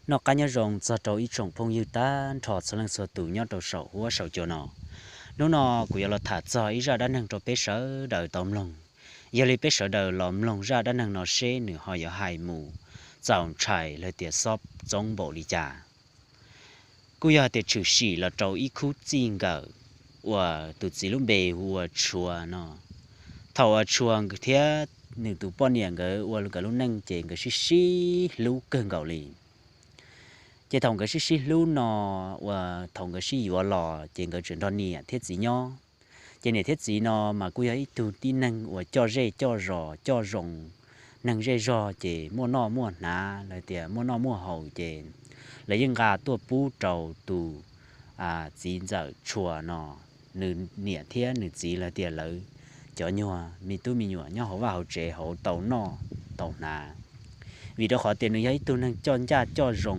Noj qab nyob zoo txog rau ib tsoom phooj ywg tag nrho txhua leej txhua tus nyob rau saum huab saum cua no. Hnub no kuv yuav los tham txog ib zaj dab neeg rau peb sawv daws tau mloog. Yog li peb sawv daws los mloog zaj dab neeg no seb nws ho yuav hais mus txaus ntshai los tias xob txoob npaum li cas. Kuj yog hais tias tshwm sim los rau ib khub txij nkawm uas tus txiv lub npe hu ua Tshua no. Thaum uas Tshua thiab nws tus poj niam nkawd ua nkawd lub neej ces nkawd sib sib hlub kawg nkaus li. Ces thaum nkawd sib sib hlub no, uas thaum nkawd sib yuav los ces nkawd tseem nrog niam thiab txiv nyob. Ces niam thiab txiv no mas kuj yog ib tug tib neeg uas coj zej coj zos coj zoo, neeg zej zog ces muaj noj muaj hnav los tias muaj noj muaj haus ces lawv yeej nqa tuaj pub rau tus txiv ntxawm Tshua no, nws niam thiab nws txiv los tias lawv cov nyuag me tub me nyuam nyob hauv vaj hauv tsev hauv tau noj tau hnav. Vim rau qhov tias nws yog ib tug neeg coj ncaj coj zoo,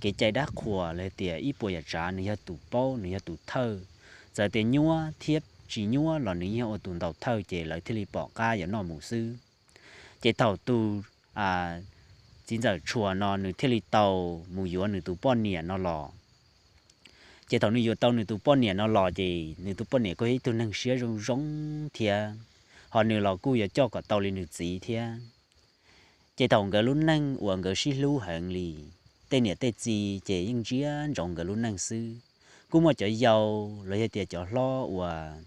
kev cai dab qhuas los tias ib puas yam tsav nws yog tus paub, nws yog tus thawj. Txawm tias nyuab thiab tsis nyuab los nws yeej ua tus ntaus thawj ces lawv thiaj li pom qab yuav noj mus xwb. Ces thaum tus txiv ntxawm Tshua no nws thiaj li tau mus yuav nws tus poj niam no los. Ces thaum nws yuav tau nws tus poj niam no los ces nws tus poj niam kuj yog ib tug neeg siab zoo zoo thiab, ho nws los kuj yuav coj kom tau li nws txiv thiab. Ces thaum nkawd lub neej uas nkawd sib hlub heev li, tej niam tej txiv ces yeej ntsia ntsoov nkawd lub neej xwb. Kuj muaj cov yau los yog tias cov hlob uas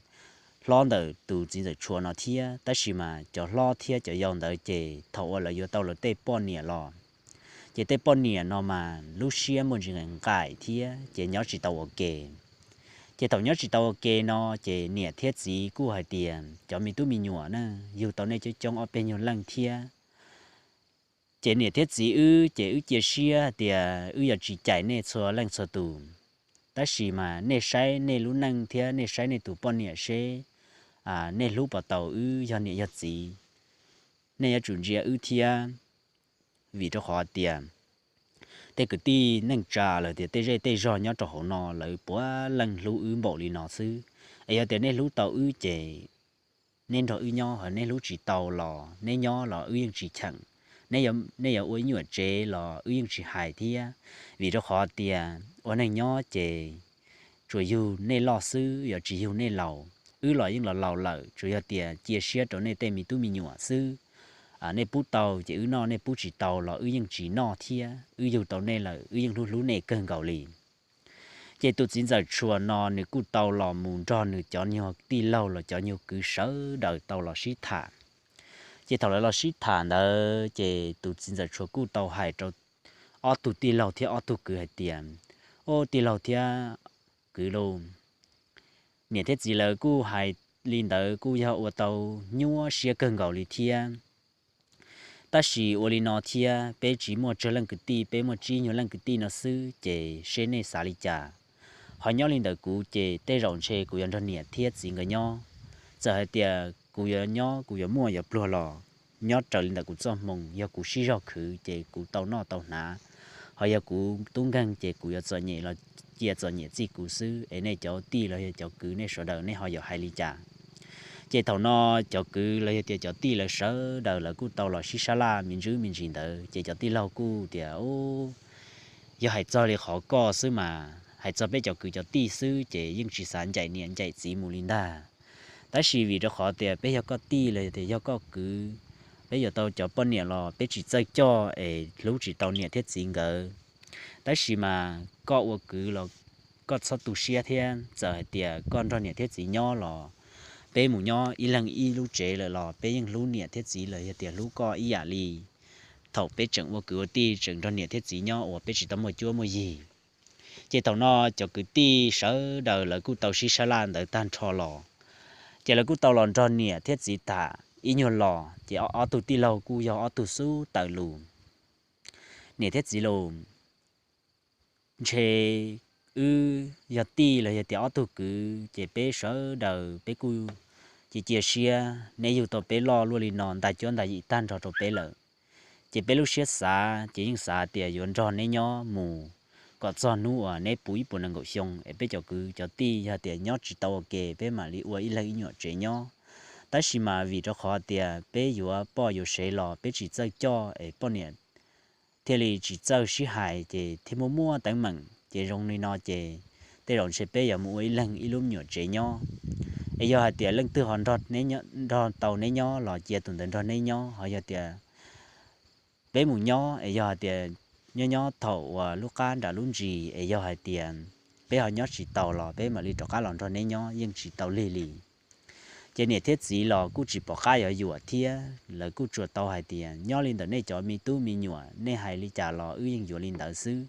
hlob ntawm tus txiv ntxawm Tshua no thiab, tab sis mas cov hlob thiab cov yau ntawd ces thaum uas lawv yuav tau lawv tej poj niam los, ces tej poj niam no mas lub siab muaj ntsis nqaim thiab ces nyob tsis tau ua ke. Ces thaum nyob tsis tau ua ke no ces niam thiab txiv kuj hais tias cov me tub me nyuam na, yug tau nej coob coob ob peb nyuag leej thiab. Ces niam thiab txiv wb ces wb cia siab hais tias wb yuav tsis cais nej txhua leej txhua tus. Tab sis mas nej saib nej lub neej thiab nej saib nej tus poj niam seb nej hlub puas tau wb yog niam yog txiv. Nej yuav tsum ntsia wb thiab, vim rau qhov tias tej kwv tij neej tsa los tias tej zej tej zog nyob rau hauv no lawv puav leej hlub wb npaum li no xwb. Es yog tias nej hlub tau wb ces neb nrog wb nyob, ho neb hlub tsis tau los neb nyob los wb yeej tsis cheem. Nej yuav ua ib nyuam tsev los wb yeej tsis hais thiab, vim rau qhov tias ua neej nyob ces tsuas yug nej loj xwb, yuav tsis yug nej laus. Wb los yeej los laus lawm, tsuas yog tias cia siab rau nej tej me tub me nyuam xwb. Nej pub tau ces wb noj, nej pub tsis tau los wb yeej tsis noj thiab. Wb yug tau nej lawm, wb yeej hlub hlub nej kawg nkaus li. Ces tus txiv ntxawm Tshua no nws kuj tau los mus nrog nws cov nyuag tij laug los cov nyuag kwv sawv daws tau los sib tham. Ces thaum lawv los sib tham ntawd ces tus txiv ntxawm Tshua kuj tau hais rau ob tug tij laug thiab ob tug kwv hais tias, Ob tij laug thiab kwv lauj, niam thiab txiv lawv kuj hais li ntawd kuj yog ua tau nyuaj siab kawg nkaus li thiab. Tab sis ua li no thiab, peb tsis muaj tsawg leej kwv tij, peb muaj tsib nyuag leej kwv tij no xwb, ces seb nej xav li cas. Ho nyob li ntawm kuv ces tej zaum ntshe kuv yuav nrog niam thiab txiv nkawd nyob. Txawm hais tias kuv yuav nyob, kuv yuav muaj yuav pluag los nyob raws li ntawm kuv txoj hmoo, yog kuv sib zog khwv ces kuv tau noj tau hnav. Ho yog kuv tub nkeeg ces kuv yuav txom nyem los cia txom nyem txij kuv xwb, es nej cov tij los yog cov kwv nej sawv daws nej ho yuav hais li cas? Ces thaum no cov kwv los yog tias cov tij lawv sawv daws lawv kuj tau los sib sab laj me ntsis me ntsis ntawd, ces cov tij laug kuj tias, Yog hais txog li qhov koj xwb mas, hais txog peb cov kwv cov tij xwb ces yeej tsis xav ncaim niam ncaim txiv mus li ntag. Tab sis vim rau qhov tias peb yog koj tij los yog tias yog koj kwv, peb yuav tau cov poj niam los peb tsis txawj coj es hlub tsis tau niam thiab txiv nkawd. Tab sis mas koj ua kwv los koj txhob tu siab thiab, txawm hais tias koj nrog niam thiab txiv nyob los peb mus nyob ib leeg ib lub tsev lawm los peb yeej hlub niam thiab txiv los yog tias hlub koj ib yam li thaum peb tseem ua kwv ua tij tseem nrog niam thiab txiv nyob uas peb tsis tau muaj cuab muaj yig. Ces thaum no cov kwv tij sawv daws lawv kuj tau sib sab laj ntawd tag nrho los, ces lawv kuj tau los nrog niam thiab txiv tham ib nyuag los, ces ob tug tij laug kuj yog ob tug xub tawm lus, Niam thiab txiv lus, ntshe wb yog tij los yog tias ob tug kwv ces peb sawv daws peb kuj cia cia siab neb yug tau peb loj luaj li no nta cuab nta yim tag nrho rau peb lawm. Ces peb lub siab xav ces yeej xav tias yuav nrog neb nyob mus kom txog hnub uas neb puv ib puas nees nkaum xyoo es peb cov kwv cov tij yog tias nyob tsis tau ua ke peb mam li ua ib leeg ib nyuam tsev nyob. Tab sis mas vim rau qhov tias peb yuav poj yuav sev los peb tsis txawj coj es poj niam thiaj li tsis txawj sib hais ces thiaj muaj muaj teeb meem. Ces zoo li no ces tej zaum ntshe peb yuav mus ua ib leeg ib lub me nyuam tsev nyob. Es yog hais tias leej twg ho nrog tau neb nyob los cia tus ntawd nrog neb nyob, ho yog tias peb mus nyob es yog hais tias nyob nyob thaum uas lub qab nram lub ntsis es yog hais tias peb ho nyob tsis taus los peb mam li rov qab los nrog neb nyob yeej tsis tau lig li. Ces niam thiab txiv los kuj tsis pom qab yuav yuam thiab, lawv kuj tsuas tau hais tias nyob li ntawm nej cov me tub me nyuam nej hais li cas los wb yeej yuav li ntawd xwb,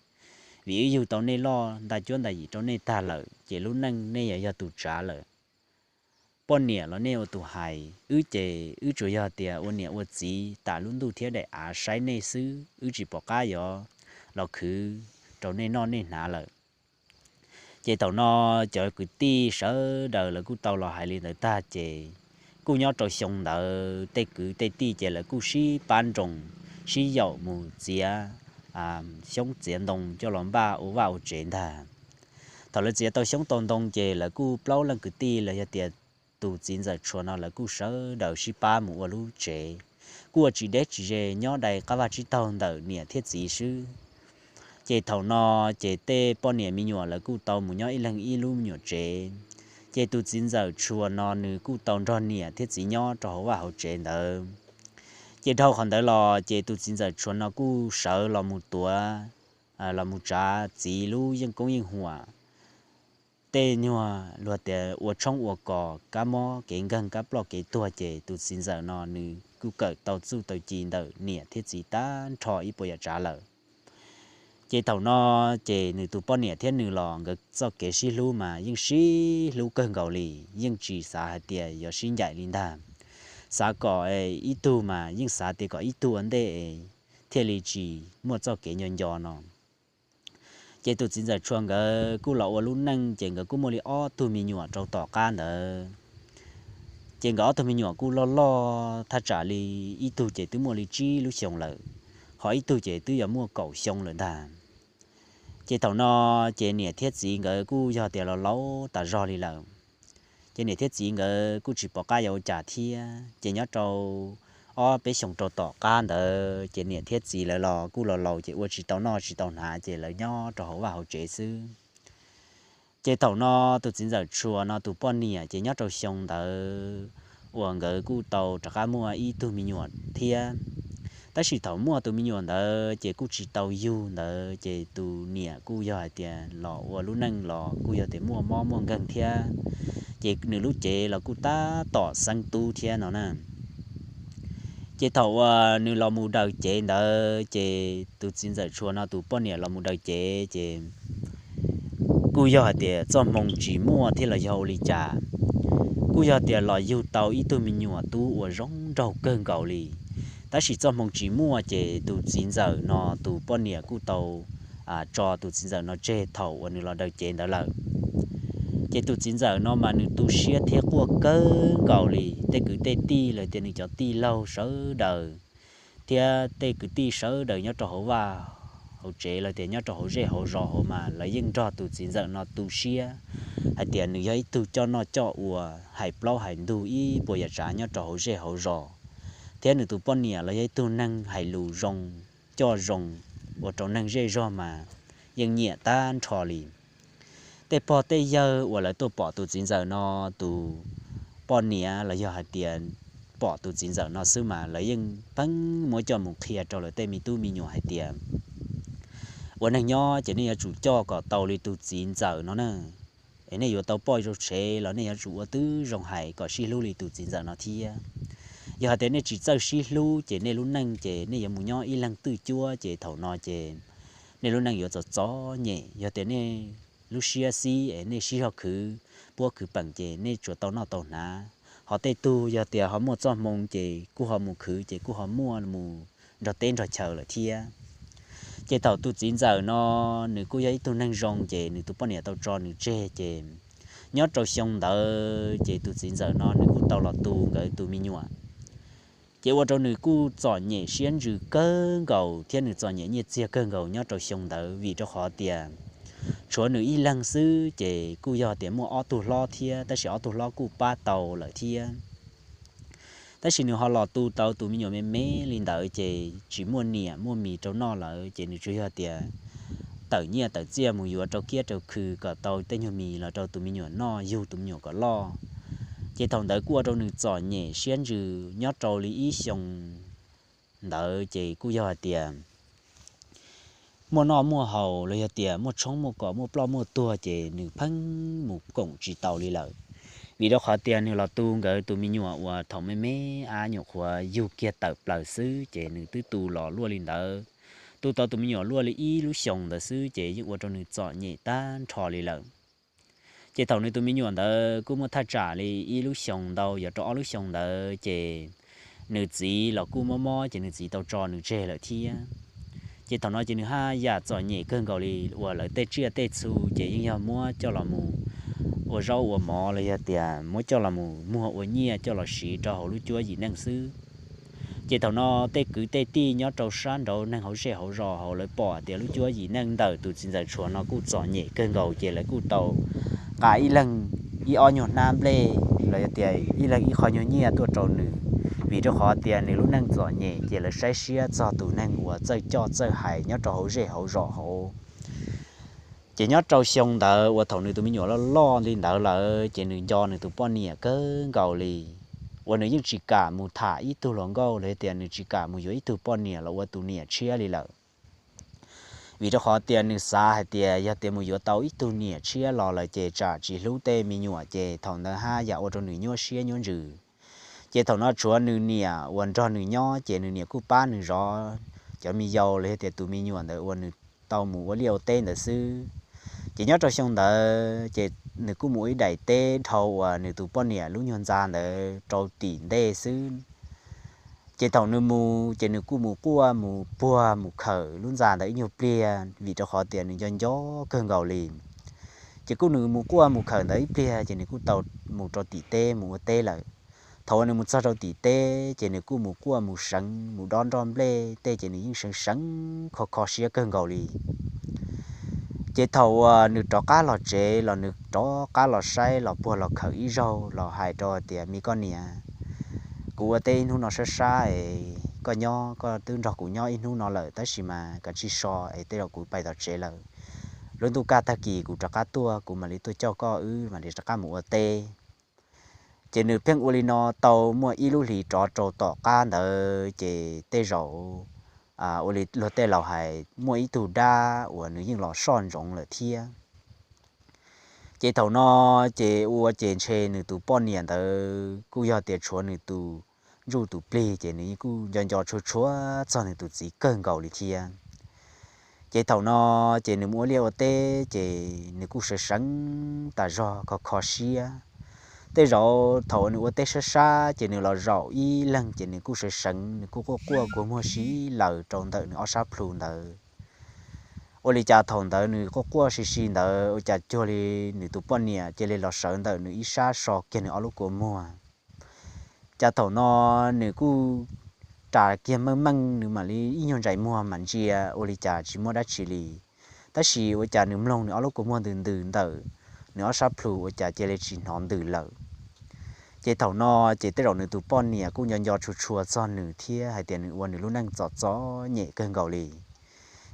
vim wb yug tau nej loj nta cuab nta yim rau nej tag lawm ces lub neej nej yuav yog tus tsav lawm. Poj niam los nej ua tus hais, wb ces wb tsuas yog tias ua niam ua txiv tas lub ntuj thiab daim av saib nej xwb, wb tsis pom qab yuav los khwv rau nej noj nej hnav lawm. Ces thaum no cov kwv tij sawv daws lawv kuj tau los hais li ntawd tag ces kuj nyob rau xyoo ntawd tej kwv tej tij ces lawv kuj sib pab nroos sib yaum mus txiav xyoob txiav ntoo coj los npaj ua vaj ua tsev ntag. Thaum lawv txiav tau xyoob tau ntoo ces lawv kuj plaub leej kwv tij los yog tias tus txiv ntxawm tshuas no lawv kuj sawv daws sib pab mus ua lub tsev, kuj ua tsis deb tsis ze nyob dai qab vaj tsib taug ntawm niam thiab txiv xwb. Ces thaum no ces tej poj niam me nyuam lawv kuj tau mus nyob ib leeg ib lub me nyuam tsev. Ces tus txiv ntxawm tshuas no nws kuj tau nrog niam thiab txiv nyob rau hauv vaj hauv tsev ntawd. Ces dhau qhov ntawd los ces tus txiv ntxawm tshuas no kuj sawv los mus tuav, los mus tsav txiv lub yeej koob yeej huam, tej nyuag luag tias ua tshoob ua kos kab mob kev nkeeg kab ploj kev tuag ces tus txiv ntxawm no nws kuj kawm tau txuj tau ci ntawm niam thiab txiv tag nrho ib puas yam tsav lawm. Ces thaum no ces nws tus poj niam thiab nws los nkawd txoj kev sib hlub mas yeej sib hlub kawg nkaus li, yeej tsis xav hais tias yuav sib ncaim li ntag. Xav kom ib tug mas yeej xav tias kom ib tug ua ntej thiaj li tsis muaj txoj kev nco nco no. Ces tus txiv ntxawm tshuas nkawd kuj los ua lub neej ces nkawd kuj muaj li ob tug me nyuam rau tom qab ntawd. Ces nkawd ob tug me nyuam kuj loj loj thaj tsam li, ib tug ces twb muaj li tsib lub xyoo lawm, ho ib tug ces twb yuav muaj kaum xyoo lawm ntag. Ces thaum no ces niam thiab txiv nkawd kuj yog tias los laus tas zog li lawm. Ces niam thiab txiv nkawd kuj tsis pom qab yuav ua cas thiab ces nyob rau ob peb xyoos rau tom qab ntawd ces niam thiab txiv lawv los kuj los laus ces ua tsis tau noj tsis tau hnav ces lawv nyob rau hauv vaj hauv tsev xwb. Ces thaum no tus txiv ntxawm tshuas no tus poj niam ces nyob rau xyoo ntawd uas nkawd kuj tau rov qab muaj ib tug me nyuam thiab. Tab sis thaum muaj tus me nyuam ntawd ces kuj tsis tau yug ntawd ces tus niam kuj yog hais tias los ua lub neej los kuj yog tias muaj mob muaj nkeeg thiab, ces nws lub cev los kuj tab tom xeeb tub thiab no na. Ces thaum uas nws los mus daws cev ntawd ces tus txiv ntxawm tshuas no tus poj niam los mus daws cev ces kuj yog hais tias txoj hmoo tsis muaj thiab los yog ua li cas, kuj yog tias los yug tau ib tug me nyuam tub uas zoo nraug kawg nkaus li. Tab sis txoj hmoo tsis muaj ces tus txiv ntxawm no tus poj niam kuj tau tso tus txiv ntxawm no tseg thaum uas nws los daws cev ntawd lawm. Ces tus txiv ntxawm no mas nws tu siab thiab quaj kawg nkaus li, tej kwv tej tij los tias nws cov tij laug sawv daws thiab tej kwv tij sawv daws nyob rau hauv vaj hauv tsev los tias nyob rau hauv zej hauv zos hauv mas lawv yeej nrog tus txiv ntxawm no tu siab hais tias nws yog ib tug coj noj coj ua, hais plaub hais ntug ib puas yam tsav nyob rau hauv zej hauv zos, thiab nws tus poj niam los yog ib tug neeg hais lus zoo, coj zoo, ua rau neeg zej zog mas yeej nyiam tag nrho li. Tej pog tej yawg uas lawv tuaj pom tus txiv ntxawm no tus poj niam los yog hais tias pom tus txiv ntxawm no xwb mas lawv yeej pheej muab coj mus qhia rau lawv tej me tub me nyuam hais tias ua neeg nyob ces nej yuav tsum coj kom tau li tus txiv ntxawm no na. Es nej yuav tau poj zoo tsheb los nej yuav tsum ua tib zoo hais kom sib hlub li tus txiv ntxawm no thiab. Yog hais tias nej tsis txawj sib hlub ces nej lub neej ces nej yuav mus nyob ib leeg twj cuab ces thaum no ces nej lub neej yuav txom txom nyem. Yog tias nej lub siab xib es nej sib zog khwv puab khwv peem ces nej tsuas tau noj tau hnav. Ho tej tug yog tias ho muaj txoj hmoo ces kuj ho mus khwv ces kuj ho muaj mus nrog teb nrog chaw lawm thiab. Ces thaum tus txiv ntxawm no nws kuj yog ib tug neeg zoo ces nws tus poj niam tau tso nws tseg ces nyob rau xyoo ntawd ces tus txiv ntxawm no nws kuj tau los tu nkawd tus me nyuam. Ces ua rau nws kuj txom nyem siab ntsws kawg nkaus thiab nws txom nyem nyiaj txiag kawg nkaus nyob rau xyoo ntawd vim rau qhov tias tshuav nws ib leeg xwb ces kuj yog tias muaj ob tug hlob thiab tab sis ob tug hlob kuj pab tau lawm thiab. Tab sis nws ho los tu tau tus me nyuam me me li ntawd ces tsis muaj niam muaj mis rau noj lawm ces nws tsuas yog tias tawm nyiaj tawm txiaj mus yuav rau kiab rau khw kom tau tej nyuag mis los rau tus me nyuam noj yug tus me nyuam kom loj. Ces thaum ntawd kuj ua rau nws txom nyem siab ntsws nyob rau li ib xyoo ntawd ces kuj yog hais tias muaj noj muaj haus los yog tias muaj tshoob muaj kos muaj ploj muaj tuag ces nws pheej mus koom tsis tau li lawm. Vim rau qhov tias nws los tu nkawd tus me nyuam uas thaum me me ab nyuam qhuav yug kiag tawm plaws xwb ces nws twb tu los luaj li ntawd. Tu tau tus me nyuam luaj li ib lub xyoos ntawd xwb ces yeej ua rau nws txom nyem tag nrho li lawm. Ces thaum nws tus me nyuam ntawd kuj muaj thaj tsam li ib lub xyoos ntau yuav rau ob lub xyoos ntawd ces nws txiv los kuj mob mob ces nws txiv tau tso nws tseg lawm thiab. Ces thaum no ces nws haj yam txom nyem kawg nkaus li uas lawv tej tsiaj tej txhu ces yeej yog muab coj los mus ua zaub ua mov los yog tias muab coj los mus muag ua nyiaj coj los siv rau hauv lub cuab yim neej xwb. Ces thaum no tej kwv tej tij nyob rau sab nraud neeg hauv zej hauv zos hauv lawv pom tias lub cuab yim neej ntawm tus txiv ntxawm tshuav no kuj txom nyem kawg nkaus ces lawv kuj tau nqa ib leeg ib ob nyuag hnab nplej los yog tias ib leeg ib qho nyuag nyiaj tuaj rau nws, vim rau qhov tias nws lub neej txom nyem ces lawv saib siab txog tus neeg uas txawj coj txawj hais nyob rau hauv zej hauv zos hauv. Ces nyob rau xyoo ntawd uas thaum nws tus me nyuam loj loj li ntawd lawm ces nws nco nws tus poj niam kawg nkaus li, uas nws yeej tsis kam mus tham ib tug hluas nkauj los yog tias nws tsis kam mus yuav ib tug poj niam los ua tus niam tshiab li lawm. Vim rau qhov tias nws xav hais tias yog tias mus yuav tau ib tug niam tshiab los lawm ces tsam tsis hlub tej me nyuam ces thaum ntawd haj yam ua rau nws nyuaj siab nyuaj ntsws. Ces thaum no tshuav nws niam uas nrog nws nyob ces nws niam kuj pab nws zov cov me yau los yog tias tus me nyuam ntawd uas nws tau mus ua liaj ua teb ntawd xwb. Ces nyob rau xyoo ntawd ces nws kuj mus ua ib daim teb dhau uas nws tus poj niam lub nyuag ntxa ntawd rau tim ntej xwb. Ces thaum nws mus ces nws kuj mus quaj mus puag mus khawm lub ntxa ntawd ib nyuag pliag vim rau qhov tias nws nco nco kawg nkaus li. Ces kuj nws mus quaj mus khawm ntawd ib pliag ces nws kuj tau mus rau tim teb mus ua teb lawm. Thaum uas nws mus txog rau tim teb ces nws kuj mus quaj mus seev mus dob nroj nplej tej ces nws yeej seev seev kho kho siab kawg nkaus li. Ces thaum uas nws rov qab los tsev los nws rov qab los saib los puag los khawm ib zaug los hais rau tias, me koj niam, kuv ua teb ib hnub no sab sab es koj nyob koj twb nrog kuv nyob ib hnub no lawm tab sis mas kav tsij so es tej zaum kuv pais tom tsev lawm. Lub ntuj kaj tag kis kuv rov qab tuaj kuv mam li tuaj coj koj wb mam li rov qab mus ua teb. Ces nws pheej ua li no tau muaj ib lub hlis rov rau tom qab ntawd ces tej zaum ua li luag tej laus hais muaj ib tug dab uas nws yeej los soj ntsoov lawm thiab. Ces thaum no ces ua ces ntshe nws tus poj niam ntawd kuj yog tias tshuav nws tus ntsuj tus plig ces nws yeej kuj nco nco tshua tshua txog nws tus txiv kawg nkaus li thiab. Ces thaum no ces nws mus ua liaj ua teb ces nws kuj seev seev tas zog kho kho siab. Tej zaum thaum uas nws ua teb sab sab ces nws los zaum ib leeg ces nws kuj seev seev nws kuj quaj quaj kua muag si laws rau ntawm nws ob sab plhu ntawd. Ua li cas thaum ntawd nws quaj quaj si si ntawd ua cas cuag li nws tus poj niam cia li los sawv ntawm nws ib sab so kiag nws ob lub kua muag. Cas thaum no nws kuj ras kiag meej meej nws mam li ib nyuag ntsais muag mam ntsia ua li cas tsis muaj dab tsi li. Tab sis ua cas nws mloog nws ob lub kua muag ntws ntws ntawm nws ob sab plhu ua cas cia li tsis hnov ntws lawm. Ces thaum no ces tej zaum nws tus poj niam kuj nco nco tshua tshua txog nws thiab hais tias nws ua nws lub neej txom txom nyem kawg nkaus li.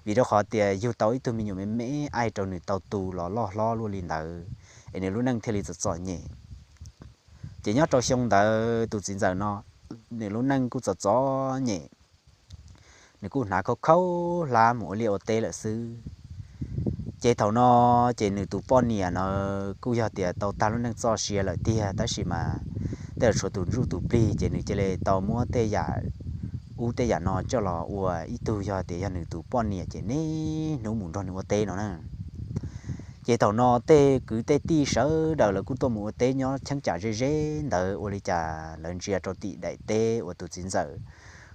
Vim rau qhov tias yug tau ib tug me nyuam me me aim rau nws tau tu los loj hlob luaj li ntawd es nws lub neej thiaj li txom txom nyem. Ces nyob rau xyoo ntawd tus txiv ntxawm no nws lub neej kuj txom txom nyem, nws kuj hnav khaub khaub hlab mus ua liaj ua teb lawm xwb. Ces thaum no ces nws tus poj niam no kuj yog tias tau tag lub neej txoj sia lawm tiag tab sis mas tej tshuav tus ntsuj tus plig ces nws cia li tau muab tej yam ub tej yam no coj los ua ib tug yog tias yog nws tus poj niam ces niaj hnub mus nrog nws ua teb no na. Ces thaum no tej kwv tej tij sawv daws lawv kuj tuaj mus ua teb nyob cheeb tsam ze ze ntawd ua li cas lawv ntsia rau tim daim teb uas tus txiv ntxawm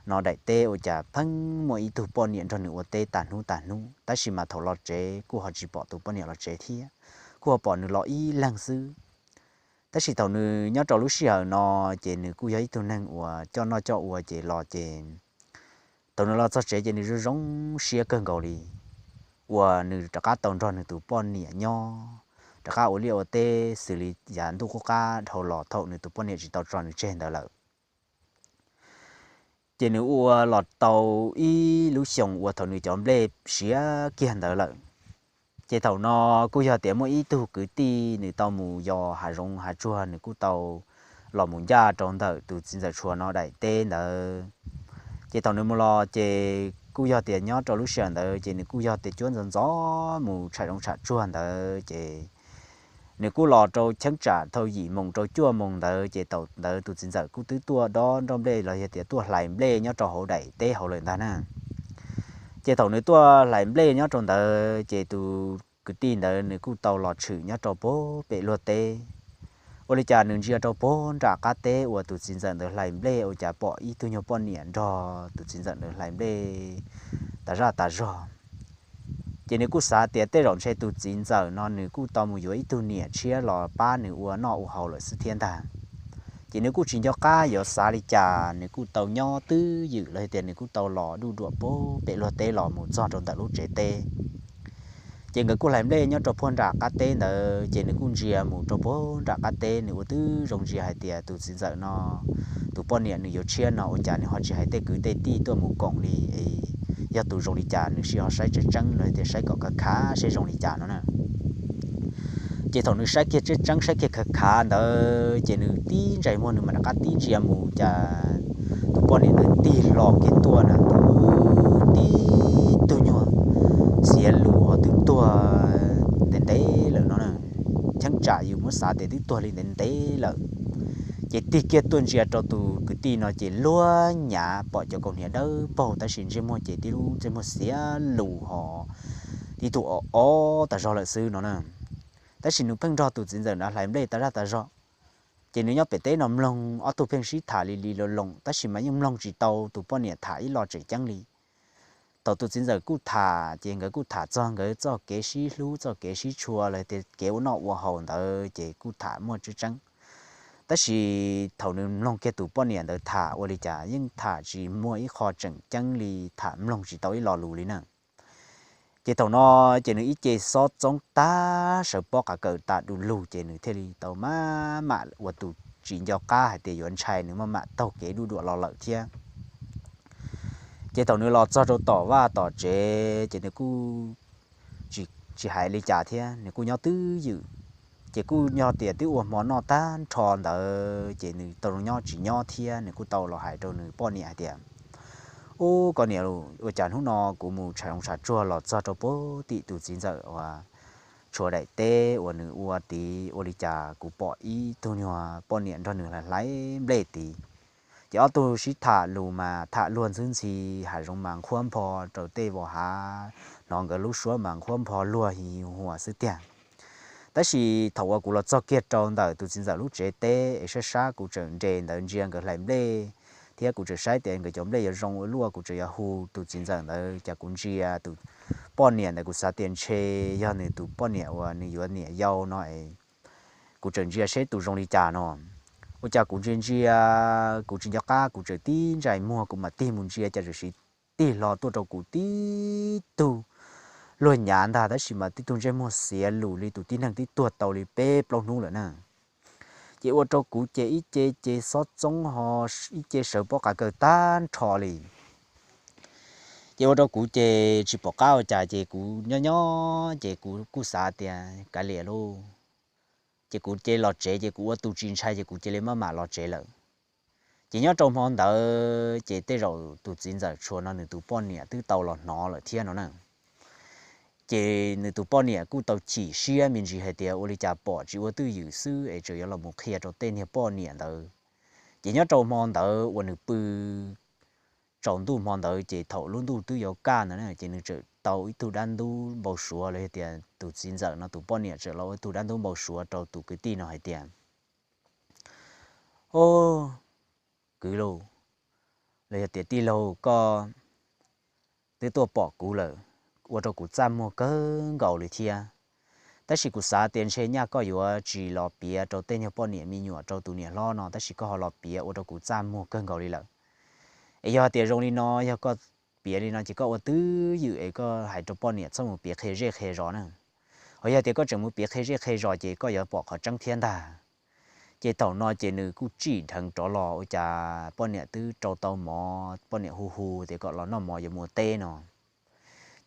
no daim teb ua cas pheej muaj ib tug poj niam nrog nws ua teb tas hnub tas hnub tab sis mas thaum los tsev kuj ho tsis pom tus poj niam los tsev thiab, kuj ho pom nws los ib leeg xwb. Tab sis thaum nws nyob rau lub sij hawm no ces nws kuj yog ib tug neeg uas coj noj coj ua ces los ces thaum nws los txog tsev ces nws zoo zoo siab kawg nkaus li uas nws rov qab tau nrog nws tus poj niam nyob, rov qab ua liaj ua teb xws li yav ntuj qub qab dhau los thaum nws tus poj niam tsis tau tso nws tseg ntawd lawm. Ces nws ua los tau ib lub xyoos uas thaum nws cov nplej siav kiag ntawd lawm. Ces thaum no kuj yog tias muaj ib tug kwv tij nws tau mus yos hav zoov hav tsuag, nws kuj tau los mus ncaj rau ntawm tus txiv ntxawm Tshua no daim teb ntawd. Ces thaum nws mus los ces kuj yog tias nyob rau lub sij hawm ntawd ces nws kuj yog tias cuab ntxov ntxov mus tsham zoov tsham tsuag ntawd ces nws kuj los rau cheeb tsam thaum yim moos rau cuaj moos ntawd ces thaum ntawd tus txiv ntxawm kuj twb tuaj dob nroj nplej los yog tias tuaj hlais nplej nyob rau hauv daim teb hauv lawm ntag na. Ces thaum nws tuaj hlais nplej nyob rau ntawd ces tus kwv tij ntawd nws kuj tau los tshwm nyob rau pem luag teb. Ua li cas nws ntsia rau pem nram qab teb uas tus txiv ntxawm ntawd hlais nplej ua cas pom ib tug nyuag poj niam nrog tus txiv ntxawm ntawd hlais nplej tas zaj tas zog. Ces nws kuj xav tias tej zaum ntshe tus txiv ntxawm no nws kuj tau mus yuav ib tug niam tshiab los pab nws ua noj ua haus lawm xwb thiab ntag. Ces nws kuj tsis nco qab yuav xav li cas, nws kuj tau nyob twj ywm los tias nws kuj tau los duj duam pem luag teb los mus txog rau ntawm lub tsev teb. Ces nkawd kuj hlais nplej nyob rau pem nram qab teb ntawd ces nws kuj ntsia mus rau pem nram qab teb, nws ua twb zoo ntsia hais tias tus txiv ntxawm no tus poj niam nws yuav tshiab no ua cas nws ho tsis hais tej kwv tej tij tuaj mus koom li, yog tus zoo li cas nws sim ho saib tseeb tseeb los tias saib kom khav khav seb zoo li cas no na. Ces thaum nws saib kiag tseeb tseeb saib kiag khav khav ntawd ces nws tib ntsais muag nws mam rov qab tib ntsia mus cas tus poj niam ntawd tig hlo kiag tuaj na, twb tib tug nyuag xiav lus ho twb tuag ntev ntev lawm no na. Cheeb tsam yus muab xav tias twb tuag li ntev ntev lawm. Ces tig kiag tuaj ntsia rau tus kwv tij no ces luag nyav pom cov kaus hniav dawb paug tab sis ntsej muag ces tib lub ntsej muag xiav lus ho tib tug o o tas zog lawm xwb no na. Tab sis nws pheej nrog tus txiv ntxawm nrad hlais nplej tas zaj tas zog. Ces nws nyob pem teb no mloog ob tug pheej sib tham li li loo loo tab sis mas yeej mloog tsis tau tus poj niam tham ib lo tseem ceeb li. Thaum tus txiv ntxawm kuj tham ces nkawd kuj tham txog nkawd txoj kev sib hlub txoj kev sib tshua los tias kev ua noj ua haus ntawd ces kuj tham muaj tseeb tseeb. Tab sis thaum nws mloog kiag tus poj niam ntawd tham ua li cas yeej tham tsis muaj ib qho tseem ceeb li, tham mloog tsis tau ib lo lus li na. Ces thaum no ces nws ib ce xob txoob tag sawv pob qav kaws tas du lug ces nws thiaj li tau maj mam ua tus tsis nco qab hais tias yuav ntshai nws maj mam taug kev duj duam los lawm thiab. Ces thaum nws los txog rau tom vaj tom tsev ces nws kuj tsis hais li cas thiab, nws kuj nyob twj ywm. Ces kuj yog tias twb ua hmo noj tag nrho ntawd ces nws tau nyob tsis nyob thiab, nws kuj tau los hais rau nws poj niam hais tias, Ub, koj niam, ua cas hnub no kuv mus tsham zoov tsham tsuag los txog rau pem tim tus txiv ntxawm uas Tshua daim teb uas nws ua tid, ua li cas kuv pom ib tug nyuag poj niam nrog nws hlais nplej tid. Ces ob tug sib tham lus mas tham luag ntxhwb ntxhi, hav zoov mas nqhuab npho rau tej vos hav, hnov nkawd lub suab mas nqhuab npho luag hi huas xwb tiag. Tab sis thaum uas kuv los txog kiag rau ntawm tus txiv ntxawm lub tsev teb es sab sab kuv tseem nres ntawd ntsia nkawd hlais nplej, thiab kuv tseem saib tias nkawd cov nplej yuav zoo ua luaj, kuv tseem yuav hu tus txiv ntxawm ntawd, cas kuv ntsia tus poj niam ntawd kuv xav tias ntshe yog nws tus poj niam uas nws yuav niam yau no es kuv tseem ntsia seb tus zoo li cas no. Ua cas kuv ntsia ntsia, kuv tsis nco qab, kuv tseem tib ntsais muag kuv mam tig mus ntsia cas tam sim tig hlo tuaj rau kuv tib tug luag nyav ntag, tab sis mas tib tug ntsej muag xiav lus li tus tib neeg twb tuag tau li peb plaub hnub lawm na. Ces ua rau kuv ces ib ce ces xob txoob ho ib ce sawv pob qav kaws tag nrho li. Ces ua rau kuv ces tsis pom qab ua cas ces kuv nyob nyob ces kuv kuj xav tias kav liam lauj. Ces kuv cia li los tsev, ces kuv ua tus tsis ntshai ces kuv cia li maj mam los tsev lawm. Ces nyob rau hmo ntawd ces tej zaum tus txiv ntxawm Tshua no nws tus poj niam twb tau los hnov lawm thiab no na. Ces nws tus poj niam kuj tau chim siab me ntsis hais tias ua li cas pom tsis ua twj ywm xwb es tseem yuav los mus qhia rau tej niag poj niam ntawd. Ces nyob rau hmo ntawd uas nws pw tsaus ntuj hmo ntawd ces thaum lub ntuj twb yuav kaj ntawd na ces nws tseem tau ib tug dab ntub npau suav los yog tias tus txiv ntxawm no tus poj niam tseem los ua ib tug dab ntub npau suav rau tus kwv tij no hais tias, Ob, kwv lauj, los yog tias tij laug, koj twb tuaj pom kuv lawm, ua rau kuv txaj muag kawg nkaus li thiab. Tab sis kuv xav tias ntshe nyaj koj yuav tsis los piav rau tej nyuag poj niam me nyuam rau tus niam hlob no, tab sis koj ho los piav ua rau kuv txaj muag kawg nkaus li lawm. Es yog tias zoo li no, yog koj piav li no ces koj ua twj ywm es koj hais rau poj niam txhob mus piav qhia zej qhia zos na. Ho yog tias koj tseem mus piav qhia zej qhia zos ces koj yuav pom qhov tseeb thiab ntag. Ces thaum no ces nws kuj tsim dheev rov los, ua cas poj niam twb rau tau mov, poj niam hu hu tias kom los noj mov yuav mus teb no.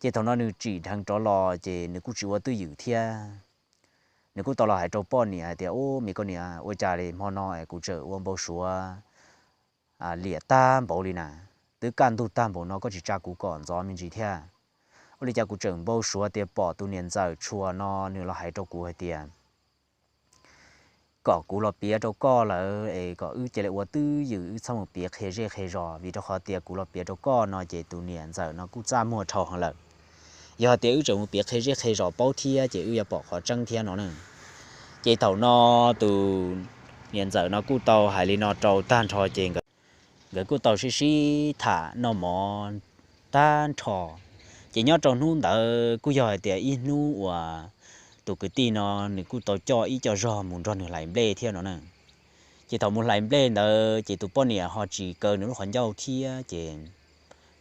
Ces thaum no nws tsim dheev rov los ces nws kuj tsis ua twj ywm thiab. Nws kuj tau los hais rau poj niam hais tias, Ub, me koj niam, ua cas li hmo no es kuv tseem ua npau suav liam tag npaum li na, twb kaj ntug tag npaum no koj tsis tsa kuv kom ntxov me ntsis thiab? Ua li cas kuv tseem npau suav tias pom tus niam ntxawm tshua no nws los hais rau kuv hais tias kom kuv los piav rau koj lawm es kom wb cia li ua twj ywm, wb txhob mus piav qhia zej qhia zos, vim rau qhov tias kuv los piav rau koj no ces tus niam ntxawm no kuj txaj muag dhau heev lawm. Yog hais tias wb tseem mus piav qhia zej qhia zos paub thiab ces wb yuav pom qhov tseeb thiab no na. Ces thaum no tus niam ntxawm no kuj tau hais li no rau tag nrho ces nkawd kuj tau sib sib tham noj mov tag nrho. Ces nyob rau hnub ntawd kuj yog hais tias ib hnub uas tus kwv tij no nws kuj tau coj ib co zog mus nrog nws hlais nplej thiab no na. Ces thaum mus hlais nplej ntawd ces tus poj niam ho tsis kaw nws lub qhov ncauj thiab ces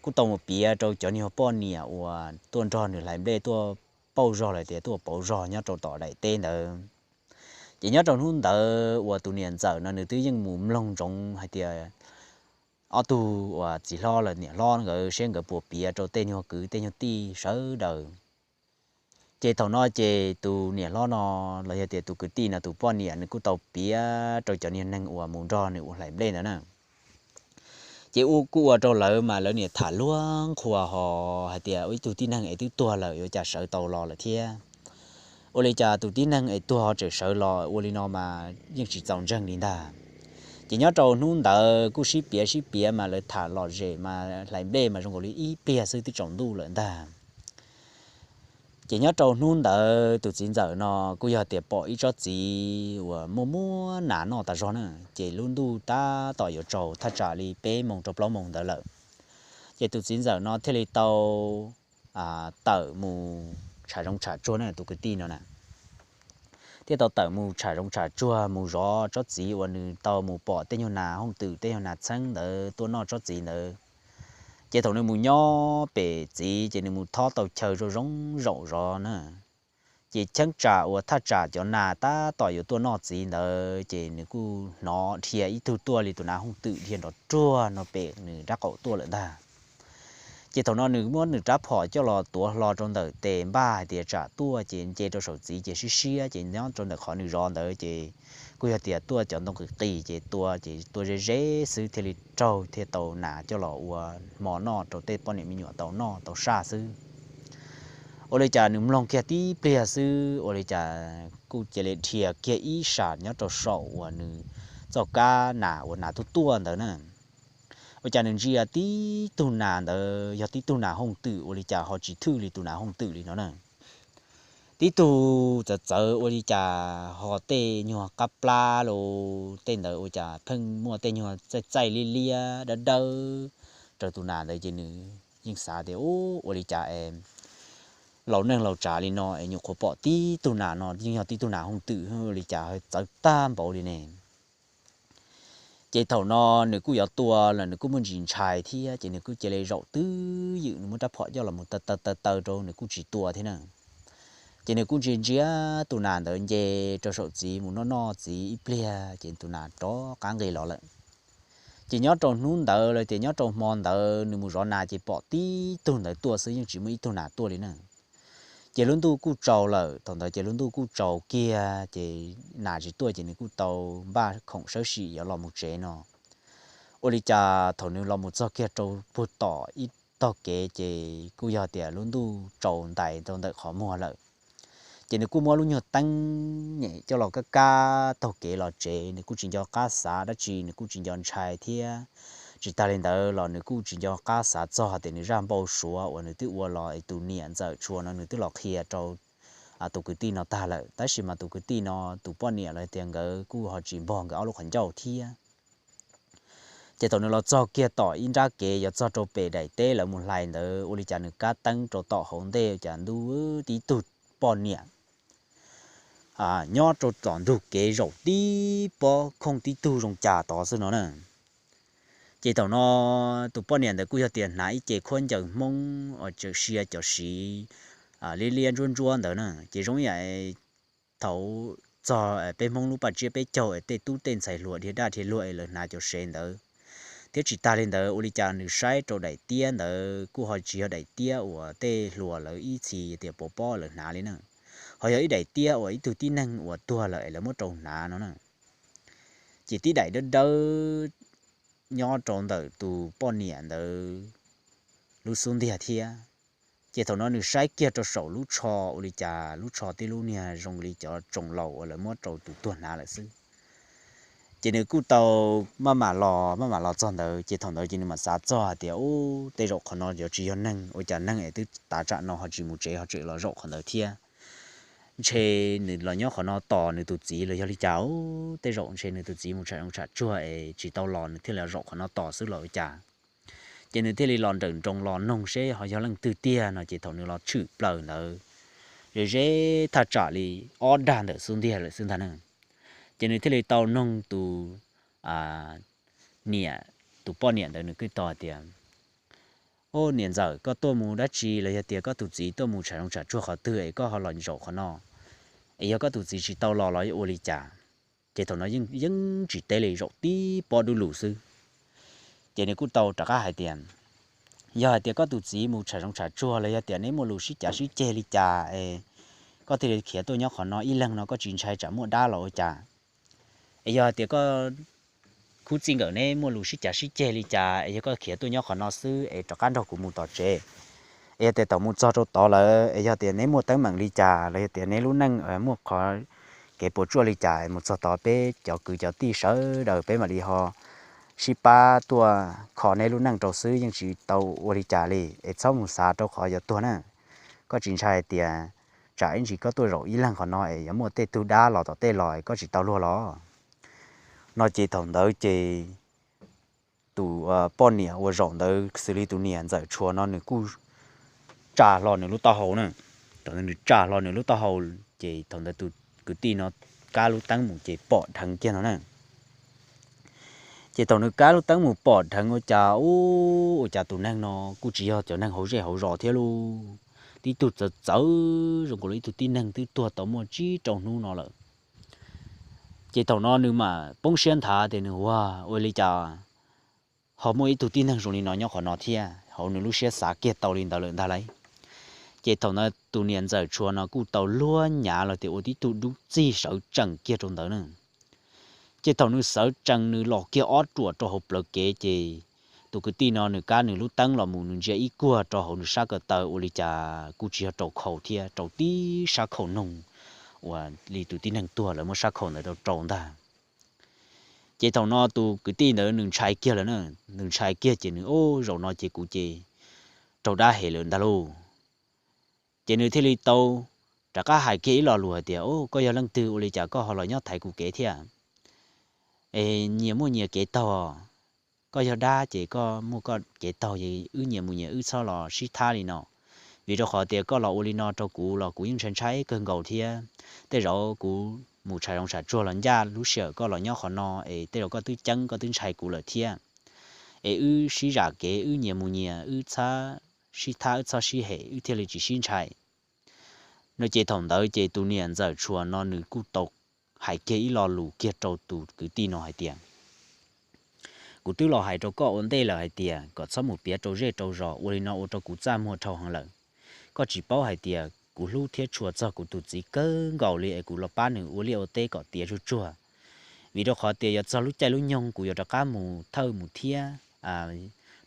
kuj tau mus piav rau cov niag poj niam uas tuaj nrog nws hlais nplej tuaj pauj zog los tias tuaj pauv zog nyob rau tom daim teb ntawd. Ces nyob rau hnub ntawd uas tus niam ntxawm no nws twb yeej mus mloog ntsoov hais tias ob tug uas txiv hlob los niam hlob nkawd seb nkawd puas piav rau tej nyuag kwv tej nyuag tij sawv daws. Ces thaum no ces tus niam hlob no los yog tias tus kwv tij no tus poj niam nws kuj tau piav rau cov niag neeg uas mus nrog nws ua hlais nplej ntawd na. Ces kuj ua rau lawv mas lawv niam tham luag nqhuas ho hais tias ib tug tib neeg es twb tuag lawm yuav cas sawv tau los lawm thiab. Ua li cas tus tib neeg es tuag ho tseem sawv los ua li no mas yeej tsis txaus ntseeg li ntag. Ces nyob rau hnub ntawd kuj sib piav sib piav mas lawv tham lom zem mas hlais nplej mas zoo nkaus li ib pliag xwb twb tsaus ntuj lawm ntag. Ces nyob rau hnub ntawd tus txiv ntxawm no kuj yog tias pom ib tsob txiv uas muaj muaj nas noj tas zog na, ces lub ntuj tab tom yuav tsaus thaj tsam li peb moos rau plaub moos ntawd lawm. Ces tus txiv ntxawm no thiaj li tau tawm mus tsham zoov tsham tsuag na, tus kwv tij no na thiaj tau tawm mus tsham zoov tsham tsuag mus zov tsob txiv uas nws tau mus pom tej nyuag nas hooj twm tej nyuag nas txheeb ntawd tuaj noj tsob txiv ntawd. Ces thaum nws mus nyob pem txiv ces nws mus thob tau chaw zoo zoo zaum zov na. Ces cheeb tsam uas thaj tsam cov nas tab tom yuav tuaj noj txiv ntawd ces nws kuj hnov dhia ib tug tuaj li tus nas hooj twm dhia nrov ruag no pem nws rab qaum tuaj lawm ntag. Ces thaum no nws muab nws rab phom coj los tuav hlo rau ntawm tes npaj hais tias tsam tuaj ces nce rau saum txiv ces siab siab ces nyob rau ntawm qhov nws zov ntawd ces kuj yog tias tuaj cov ntoo qis qis ces tua ces tua ze ze xwb thiaj li raug thiaj tau nas coj los ua hmo noj rau tej poj niam me nyuam tau noj tau saj xwb. Ua li cas nws mloog kiag tib pliag xwb ua li cas kuj cia li dhia kiag ib sam nyob rau saum uas nws txoj kab nas uas nas tuaj tuaj ntawd na. Ua cas nws ntsia tib tug nas ntawd yog tib tug nas hooj twm ua li cas ho tsis thwj li tus nas hooj twm li no na. Tib tug txawv txawv ua li cas ho tej nyuag qab plab los tej ntawd ua cas pheej muaj tej nyuag txaij txaij liab liab dawb dawb rau tus nas ntawd ces nws yeej xav tias, Ub, ua li cas es laus neej laus tsav li no es nyuam qhuav pom tib tug nas no yeej yog tib tug nas hooj twm ua li cas txawv tag npaum li ne? Ces thaum no nws kuj yuav tua los nws kuj muaj ntsis ntshai thiab ces nws kuj cia li zaum twj ywm nws muab rab phom coj los mus taw taw taw taw rau nws kuj tsis tua thiab na. Ces nws kuj ntsia ntsia tus nas ntawd nce rau saum txiv mus noj noj txiv ib pliag ces tus nas rov qab nqis los lawm. Ces nyob rau hnub ntawd los tias nyob rau hmo ntawd nws mus zov nas ces pom tib tug ntawd tuaj xwb yeej tsis muaj ib tug nas tuaj li na. Ces lub ntuj kuj tsaus lawm, thaum ntawd ces lub ntuj kuj tsaus kiag ces nas tsis tuaj ces nws kuj tau npaj khoom sawb sim yuav los mus tsev no. Ua li cas thaum nws los mus txog kiag rau puag tom ib tog kev ces kuj yog tias lub ntuj tsaus ntais rau ntawm qhov muag lawm. Ces nws kuj muab lub nyuag teeb nyem coj los kab kab taug kev los tsev, nws kuj tsis nco qab xav dab tsi, nws kuj tsis nco ntshai thiab. Tsis tag li ntawd los nws kuj tsis nco qab xav txog tias nws zaj npau suav uas nws twb ua los tus niam ntxawm tshua no nws twb los qhia rau tus kwv tij no tag lawm, tab sis mas tus kwv tij no tus poj niam los tias nkawd kuj ho tsis npog nkawd ob lub qhov ncauj thiab. Ces thaum nws los txog kiag tom ib nrab kev yuav txog rau pem daim teb lawv mus hlais ntawd ua li cas nws kab teeb rau tom hauv ntej cas ntuj, tib tug poj niam nyob rau tom ntug kev zaum tib pob khooj tib tug zoo cas tod xwb no na. Ces thaum no tus poj niam ntawd kuj yog tias hnav ib ce khuab ncaws Hmoob uas tseem sia cov siv liab liab ntsuab ntsuab ntawd na, ces zoo ib yam thaum txog peb Hmoob lub paj tsiab peb caug es tej tub tej ntxhais hluas dhia daj dhia luag es lawv hnav cov sev ntawd. Thiab tsis tas li ntawd, ua li cas nws saib rau daim tiab ntawd kuj ho tsis yog daim tiab uas tej hluas lawv ib txhis tias pov pob lawv hnav li na, ho yog ib daim tiab uas ib tug tib neeg uas tuag lawm es lawv muab rau hnav no na. Ces tib daim dawb dawb nyob rau ntawm tus poj niam ntawd lub xub ntiag thiab. Ces thaum no nws saib kiag rau saum lub tsho, ua li cas lub tsho tib lub niag zoo li cov tsoos laus uas lawv muab rau tus tuag hnav lawm xwb. Ces nws kuj tau maj mam los maj mam los txog ntawd, ces thaum ntawd ces nws mam xav txog hais tias, Ub, tej zaum qhov no yuav tsis yog neeg, ua cas neeg es twb tav tsam no ho tsis mus tsev ho tseem los zaum qhov ntawd thiab? Ntshe nws los nyob qhov no tos nws tus txiv los yog li cas? Ub, tej zaum ntshe nws tus txiv mus tsham zoov tsham tsuag es tsis tau los nws thiaj li zaum qhov no tos xwb los ua cas? Ces nws thiaj li los nrawm nroos los noog seb ho yog leej twg tiag no. Ces thaum nws los tshwm plaws ntawd, ze ze thaj tsam li ob dag ntawm xub ntiag lawm xwb ntag na. Ces nws thiaj li tau noog tus niam, tus poj niam ntawd nws kuj tau hais tias, Ub, niam ntxawm, koj tuaj mus dab tsi los yog tias koj tus txiv tuaj mus tsham zoov tsham tsuag qhov twg es koj ho los zaum qhov no? Es yog koj tus txiv tsis tau los los ua li cas? Ces thaum no yeej tsis teb li, zaum tib pob dub lus xwb. Ces nws kuj tau rov qab hais tias, Yog hais tias koj tus txiv mus tsham zoov tsham tsuag los yog tias neb muaj lus sib cav sib ceg li cas es koj thiaj li khiav tuaj nyob qhov no ib leeg no, koj tsis ntshai tsam muaj dab los ua cas? Es yog hais tias koj khub txij nkawm neb muaj lus sib cav sib ceg li cas es yog koj khiav tuaj nyob qhov no xwb es rov qab nrog kuv mus tom tsev? Es yog tias thaum mus txog rau tod lawm es yog tias neb muaj teeb meem li cas los yog tias neb lub neej muaj qhov kev puas tsuaj li cas es mus txog tod peb cov kwv cov tij sawv daws peb mam li ho sib pab tuaj kho neb lub neej rau xwb, yeej tsis tau ua li cas li. Es txhob mus xav rau qhov yuav tuag na. Koj tsis ntshai hais tias tsam ib ntsis koj tuaj zaum ib leeg qhov no es yuav muaj tej tug dab los tom tej los es koj tsis tau luag los? No ces thaum ntawd ces tus poj niam uas zaum ntawd xws li tus niam ntxawm tshuav no nws kuj tsa hlo nws lub taub hau na. Thaum ntawd nws tsa hlo nws lub taub hau, ces thaum ntawd tus kwv tij no kab lub teeb mus ces pom dheev kiag no na. Ces thaum nws kab lub teeb mus pom dheev ua cas, ub, ua cas tus neeg no kuj tsis yog cov neeg hauv zej hauv zos thiab lauj. Tib tug txawv txawv zoo nkaus li ib tug tib neeg twb tuag tau muaj tsib rau hnub no lawm. Ces thaum no nws mam poob siab nthav tias nws, ua, ua li cas ho muaj ib tug tib neeg zoo li no nyob qhov no thiab? Hauv nws lub siab xav kiag tau li ntawd lawm ntag lauj. Ces thaum ntawd tus niam ntxawm tshuav no kuj tau luag nyav los tias ua tib tug dub txig sawv tsees kiag rau ntawd na. Ces thaum nws sawv tsees nws los kiag ob ruam rau hauv plawv kev ces tus kwv tij no nws kab nws lub teeb los mus nws ntsia ib kuag rau hauv nws sab ko taw ua li cas kuj tsis yog rau khau thiab, rau tib sab khau noog uas li tus tib neeg tuag lawv muab sab khau ntawd rau rau ntag. Ces thaum no tus kwv tij ntawd nws ntshai kiag lawm na, nws ntshai kiag ces nws, ub, zaum no ces kuv ces raug dab hem lawm ntag lauj. Ces nws thiaj li tau rov qab hais kiag ib lo lus hais tias, ub, koj yog leej twg ua li cas koj ho los nyob thaiv kuv kev thiab? Es nyias muaj nyias kev taug, koj yog dab ces koj muaj koj kev taug, wb nyias mus nyias, wb txhob los sib thab li no. Vim rau qhov tias koj los ua li no rau kuv los kuv yeej ntshai ntshai kawg nkaus thiab. Tej zaum kuv mus tsham zoov tsham tsuag los ncaj lub sij hawm koj los nyob qhov no es tej zaum koj twb ceeb koj twb ntshai kuv lawm thiab. Es wb sib zam kev, wb nyias mus nyias, wb txhob sib thab, wb txhob sib hem, wb thiaj li tsis sib ntshai. No ces thaum ntawd ces tus niam ntxawm tshuav no nws kuj tau hais kiag ib lo lus kiag rau tus kwv tij no hais tias, kuv twb los hais rau koj ua ntej lawm hais tias kom txhob mus piav rau zej rau zos, ua li no ua rau kuv txaj muag dhau heev lawm. Koj tsis paub hais tias kuv hlub thiab tshua txog kuv tus txiv kawg nkaus li es kuv los pab nws ua liaj ua teb kom tiav tsuag tsuag. Vim rau qhov tias yuav txog lub caij lub nyoog kuv yuav rov qab mus thawj mus thiab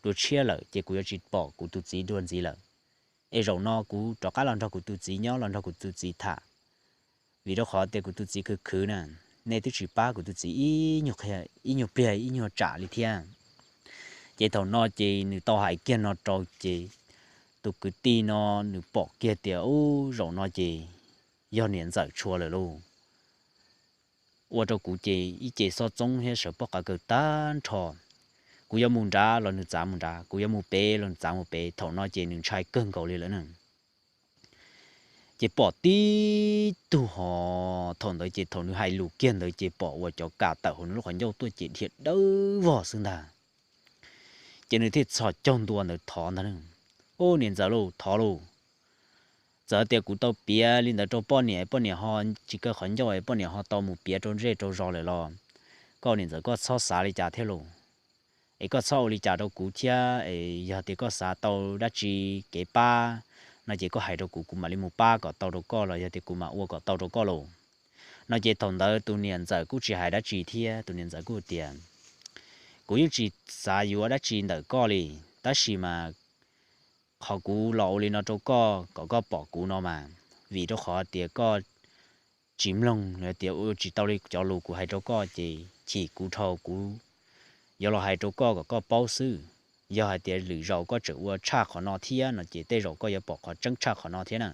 dua tshiab lawm ces kuv yuav tsis pom kuv tus txiv dua ntxiv lawm. Es zaum no kuv rov qab los nrog kuv tus txiv nyob, los nrog kuv tus txiv tham. Vim rau qhov tias kuv tus txiv khwv khwv na, nej twb tsis pab kuv tus txiv ib nyuag pliag ib nyuag tsam li thiab. Ces thaum no ces nws tau hais kiag no rau ces tus kwv tij no nws pom kiag tias, ub, zaum no ces yog niam ntxawm tshuav lawm lauj. Ua rau kuv ces ib ce xob txoob thiab sawv pob qa kawg tag nrho. Kuv yuav mus nrad los nws txav mus nrad, kuv yuav mus pem los nws txav mus pem. Thaum no ces nws ntshai kawg nkaus li lawm na. Ces pom tib tug ho, thaum ntawd ces thaum nws hais lus kiag ntawd ces pom uas cov kam tawm hauv nws lub qhov ncauj tuaj ces dhia dawb vog xwb ntag. Ces nws thiaj txhos caug ntua ntawd thov ntag, ub, niam ntxawm lauj, thov lauj. Txawm tias kuv tau piav li ntawd rau poj niam, poj niam ho tsis kaw qhov ncauj, poj niam ho tau mus piav rau zej rau zos lawm los koj niam ntxawm koj txhob xav li cas thiab lauj. Es koj txhob ua li cas rau kuv thiab, es yog tias koj xav tau dab tsi kev pab no ces koj hais rau kuv, kuv mam li mus pab kom tau rau koj los yog tias kuv mam ua kom tau rau koj lauj. No ces thaum ntawd tus niam ntxawm kuj tsis hais dab tsi thiab, tus niam ntxawm kuj tias, kuv yeej tsis xav yuav dab tsi ntawm koj li, tab sis mas qhov kuv los ua li no rau koj kom koj pom kuv no mas, vim rau qhov tias koj tsis mloog, tias ua tsis tau li cov lus kuv hais rau koj ces chim kuv dhau, kuv yuav los hais rau koj kom koj paub xwb. Yog hais tias lwm zaus koj tseem ua tshaj qhov no thiab no ces tej zaum koj yuav pom qhov tseeb tshaj qhov no thiab na.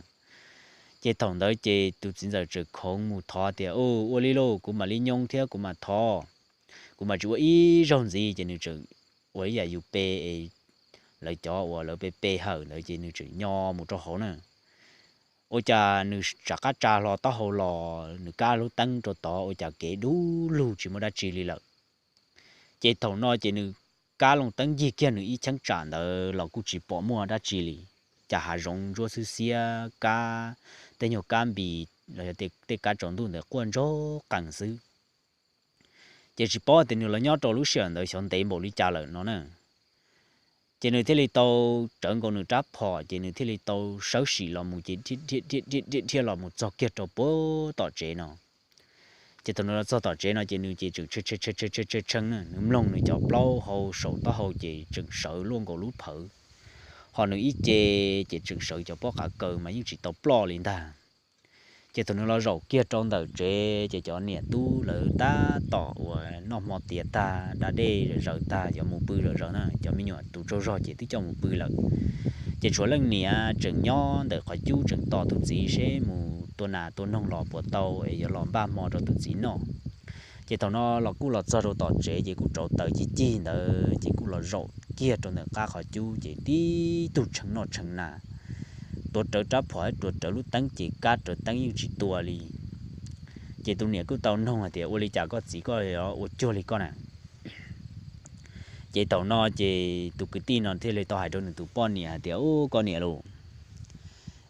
Ces thaum ntawd ces tus txiv ntxawm tseem khoov mus thov tias, ua li lauj, kuv mam li nyoo thiab kuv mam thov, kuv mam tsis ua ib zaug ntxiv. Ces nws tseem ua ib yam yus pe es lawv cov uas lawv pe pe hawm ntawd ces nws tseem nyo mus rau hauv na. Ua cas nws rov qab tsa hlo taub hau los nws kab lub teeb rau tod ua cas kev dub lug tsis muaj dab tsi li lawm. Ces thaum no ces nws kab loo teeb ncig kiag nws ib cheeb tsam ntawd los kuj tsis pom muaj dab tsi li. Cas hav zoov ntsuab xwb xiab, kab, tej nyuag kab npis los yog tej kab tsaus ntuj ntawd quaj ntsoog qees xwb. Ces tsis paub tias nws los nyob rau lub sij hawm ntawd xyov ntev npaum li cas lawm no na. Ces nws thiaj li tau tsawv nkaus nws rab phom ces nws thiaj li tau sawv sim los mus ces dhia dhia los mus txog kiag rau puag tom tsev no. Ces thaum nws los txog tom tsev no ces nws ces tseem tshee tshee na, nws mloog nws cov plaub hau saum taub hau ces tseem sawv luaj nkaus lub phawv, ho nws ib ce ces tseem sawv cov pob qav kaws mas yeej tsis tau ploj li ntag. Ces thaum nws los zaum kiag rau ntawm tsev ces cov niam tub lawv tab tom uas noj hmo tiav tag da dej zaws tag yuav mus pw zaws na, cov me nyuam tus tsaug zog ces twb coj mus pw lawm. Ces tshuav leej niam tseem nyob ntawm qhov cub tseem tos tus txiv seb mus tua nas tua noog los puas tau es yuav los npaj hmo rau tus txiv noj. Ces thaum no los kuj los txog rau tom tsev ces kuj rauv taws cig cig ntawd ces kuj los zaum kiag rau ntawm qab qhov cub ces tib tug tshee noj tshee nas, tuav rawv rab phom thiab tuav rawv lub teeb ces kab rawv teeb yeej tsis tua li. Ces tus niam kuj tau noog hais tias, ua li cas koj txiv koj yuav ua cuag li koj na? Ces thaum no ces tus kwv tij no thiaj li tau hais rau nws tus poj niam hais tias, u, koj niam lauj,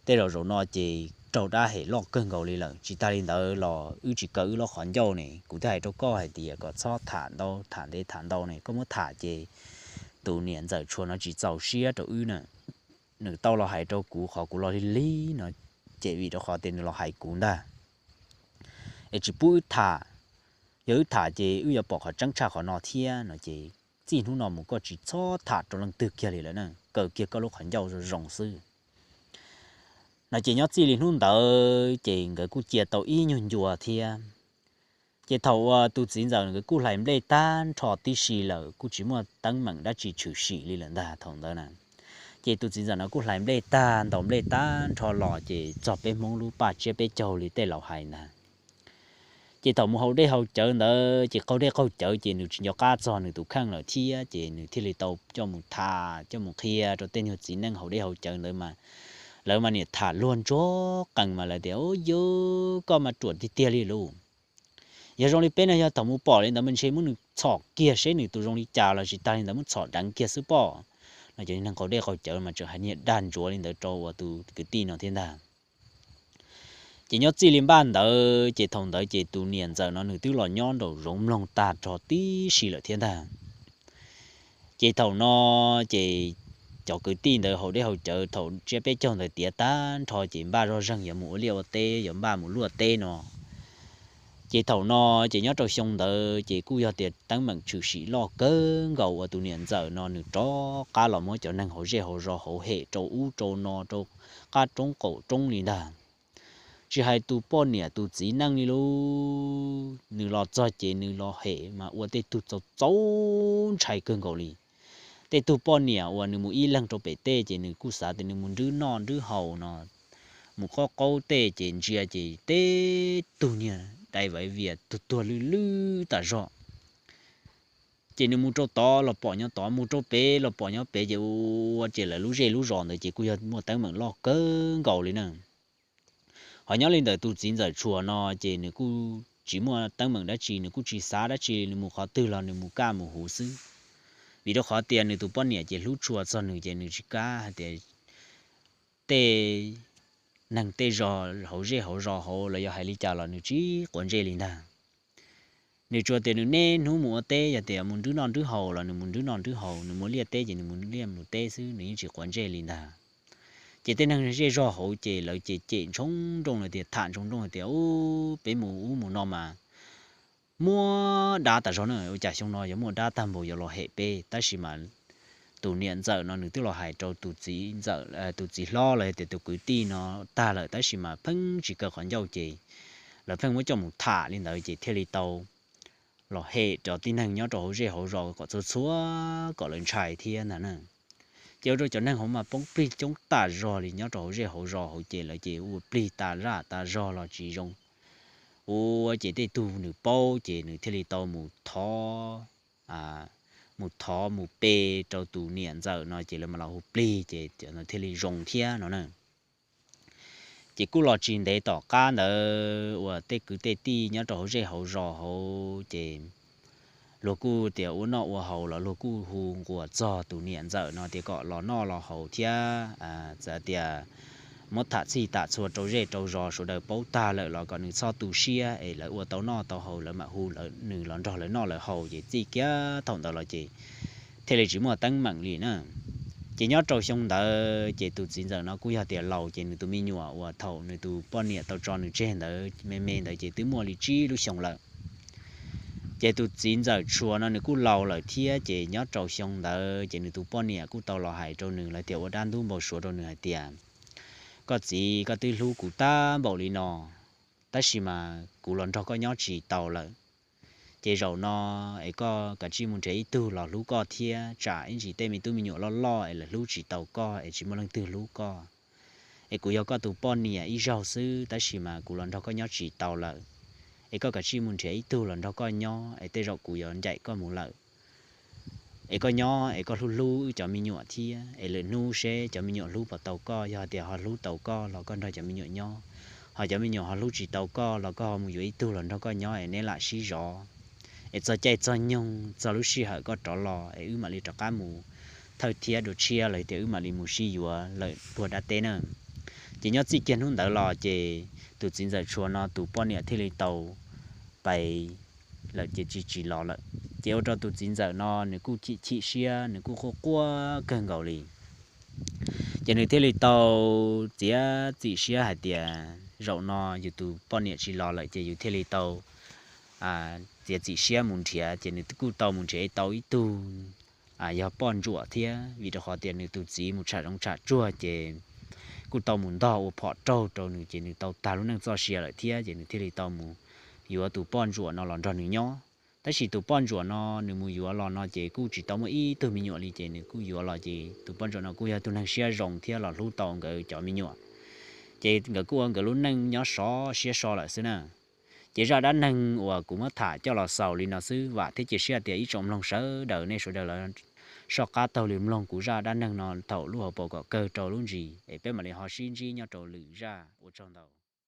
tej zaum zaum no ces raug dab hem loj kawg nkaus li lawm, tsis tas li ntawd los wb tsis kaw wb lub qhov ncauj ne. Kuv twb hais rau koj hais tias kom txhob tham ntau, tham ntev tham ntau ne, koj muab tham ces tus niam ntxawm tshuas no tsis txaus siab rau wb na. Nws tau los hais rau kuv qhov kuv los lig lig no, ces vim rau qhov tias nws los hais kuv ntag, es tsis pub wb tham. Yog wb tham ces wb yuav pom qhov tseeb tshaj qhov no thiab no ces txij hnub no mus koj tsis txhob tham rau leej twg kiag li lawm na, kaw kiag koj lub qhov ncauj zoo zoo xwb. No ces nyob txij li hnub ntawd ces nkawd kuj cia tau ib nyuag ncua thiab. Ces thaum uas tus txiv ntxawm nkawd kuj hlais nplej tag nrho tib si lawm, kuj tsis muaj teeb meem dab tsi tshwm sim li lawm ntag thaum ntawd na. Ces tus txiv ntxawm no kuj hlais nplej tag, ntaus nplej tag nrho los ces txog peb Hmoob lub paj tsiab peb caug li tej laus hais ntag. Ces thaum mus haus dej haus cawv ntawd ces qaug dej qaug cawv ces nws tsis nco qab txog nws tus kheej lawm thiab, ces nws thiaj li tau coj mus tham, coj mus qhia rau tej nyuag txiv neej haus dej haus cawv ntawd mas lawv mas niam tham luag ntsuag qees mas lawv tias, u, yog koj mas ruam tiag tiag li lauj. Yog zoo li peb no yog thaum mus pom li ntawd mas ntshe muab nws txhom kiag seb nws tus zoo li cas los tsis tas li ntawd muab txhom deev kiag xwb pob. No ces neeg qaug dej qaug cawv mas tseem hais niag dag ntsuav li ntawd rau uas tus kwv tij no thiab ntag. Ces nyob txij li npaj ntawd ces thaum ntawd ces tus niam ntxawm no nws twb los nyob nraum zoov mloog tag nrho tib si lawm thiab ntag. Ces thaum no ces cov kwv tij ntawd haus dej haus cawv thaum tsiab peb caug ntawd tiav tag nrho ces npaj zoj zeeg yuav mus ua liaj ua teb, yuav npaj mus luaj teb no. Ces thaum no ces nyob rau xyoo ntawd ces kuj yog tias teeb meem tshwm sim loj kawg nkaus uas tus niam ntxawm no nws rov qab los muab cov neeg hauv zej hauv zos hauv hem rau ub rau no rau qab roob qaum roob li ntag. Tsis hais tus poj niam tus txiv neej li lauj, nws los txog ces nws los hem mas ua tej tug txaus txaus ntshai kawg nkaus li. Tej tug poj niam uas nws mus ib leeg rau pem tej ces nws kuj xav tias nws mus nrwb noj nrwb haus no, mus qaub qaub tej ces ntsia ces teb tug niag dai vaiv vias tuag tuag lwj lwj tas zog. Ces nws mus rau tod los pom nyob tod, mus rau pem los pom nyob pem ces ua ces lawv lub zej lub zos ntawd ces kuj yog muaj teeb meem loj kawg nkaus li na. Ho nyob li ntawm tus txiv ntxawm tshuas no ces nws kuj tsis muaj teeb meem dab tsi, nws kuj tsis xav dab tsi, nws mus qhov twg los nws mus kaj mus huv xwb. Vim rau qhov tias nws tus poj niam ces hlub tshua txog nws ces nws tsis kam hais tias tej neeg tej zog hauv zej hauv zos hauv los yog hais li cas los nws tsis quav ntsej li ntag. Nws tsuas tias nws niaj hnub mus ua teb, yog tias mus nrhiav noj nrhiav haus los nws mus nrhiav noj nrhiav haus, nws mus liaj teb ces nws mus liaj mus teb xwb, nws yeej tsis quav ntsej li ntag. Ces tej neeg zej zog hauv ces lawv ces cem ntshoo nrooj lawm tias, tham ntshoo nrooj tias, Ub, peb mus ub mus no mas muaj dab tas zog na, ua cas xyoo no yuav muaj dab tag npaum yuav los hem peb. Tab sis mas tus niam ntxawm no nws twb los hais rau tus txiv ntxawm, tus txiv hlob los yog tias tus kwv tij no tag lawm, tab sis mas pheej tsis kaw qhov ncauj ces lawv pheej muab coj mus tham li ntawd ces thiaj li tau los hem rau tib neeg nyob rau hauv zej hauv zos kom txhua txhua kom lawv ntshai thiab ntag na. Ces ua rau cov neeg hauv mas poob plig coob tas zog li nyob rau hauv zej hauv zos hauv ces lawv ces ua plig tas zaj tas zog los tsis zoo. Ua ces tej tug nws paub ces nws thiaj li tau mus thov, mus thov mus pe rau tus niam ntxawm no ces lawv mam los hu plig ces thiaj li zoo thiab no na. Ces kuj los tsis ntev tom qab ntawd uas tej kwv tej tij nyob rau hauv zej hauv zos hauv ces luag kuj tias ua noj ua haus los luag kuj hu nquas txog tus niam ntxawm no tias kom los noj los haus thiab, txawm tias muab tham txhij tham txhua rau zej rau zos sawv daws paub tag lawm los kom nws txhob tu siab es lawv ua tau noj tau haus lawv mam hu nws los nrog lawv noj lawv haus ces txij kiag thaum ntawd los ces thiaj li tsis muaj teeb meem li na. Ces nyob rau xyoo ntawd ces tus txiv ntxawm no kuj yog tias laus ces nws tus me nyuam uas thaum nws tus poj niam tau tso nws tseg ntawd me me ntawd ces twb muaj li tsib lub xyoos lawm. Ces tus txiv ntxawm tshua no nws kuj laus lawm thiab ces nyob rau xyoo ntawd ces nws tus poj niam kuj tau los hais rau nws lawv tias ua dab ntub npau suav rau nws hais tias, Koj txiv, koj twb hlub kuv tag npaum li no, tab sis mas kuv los nrog koj nyob tsis tau lawm. Ces zaum no es koj kav tsij mus nrhiav ib tug los hlub koj thiab, tsam ib ntsis tej me tub me nyuam loj loj es lawv hlub tsis tau koj es tsis muaj leej twg hlub koj. Es kuv yog koj tus poj niam ib zaug xwb tab sis mas kuv los nrog koj nyob tsis tau lawm. Es koj kav tsij mus nrhiav ib tug los nrog koj nyob es tej zaum kuv yuav ncaim koj mus lawm. Es koj nyob es koj hlub hlub wb cov me nyuam thiab es lwm hnub seb cov me nyuam hlub puas tau koj, yog hais tias ho hlub tau koj los koj nrog cov me nyuam nyob, ho cov me nyuam ho hlub tsis tau koj los koj ho mus yuav ib tug los nrog koj nyob es neb lam sib zov. Es txog caij txog nyoog txog lub sij hawm koj rov los es wb mam li rov qab mus thawj thiab dua tshiab los tias wb mam li mus sib yuav lawm puag dab teb na. Ces nyob txij kiag hnub ntawd los ces tus txiv ntxawm tshua no tus poj niam thiaj li tau pais lawm ces tsis tsis los lawm. Ces ua rau tus txiv ntxawm no nws kuj chim chim siab, nws kuj quaj quaj kawg nkaus li. Ces nws thiaj li tau txiav txim siab hais tias zaum no yus tus poj niam tsis los lawm ces yus thiaj li tau txiav txim siab mus nrhiav. Ces nws kuj tau mus nrhiav tau ib tug yog poj ntsuam thiab, vim rau qhov tias nws tus txiv mus tsham zoov tsham tsuag ces kuj tau mus ntog ua phom raug rau nws ces nws tau tag lub neej txoj sia lawm thiab. Ces nws thiaj li tau mus yuav tus poj ntsuam no los nrog nws nyob. Tab sis tus poj ntsuam no nws mus yuav los no ces kuj tsis tau muaj ib tug me nyuam li, ces nws kuj yuav los ces tus poj ntsuam no kuj yog tug neeg siab zoo thiab los hlub tau nkawd cov me nyuam. Ces nkawd kuj ua nkawd lub neej nyob sov siab so lawm xwb na. Ces zaj dab neeg uas kuv muab tham coj los xaus li no xwb, vam thiab cia siab tias ib tsoom mloog sawv daws nej sawv daws los soj qab taug li mloog kuv zaj dab neeg no thaum lub hauv paus kom kawg rau lub ntsis es peb mam li ho sib ntsib nyob rau lwm zaj, ua tsaug ntau.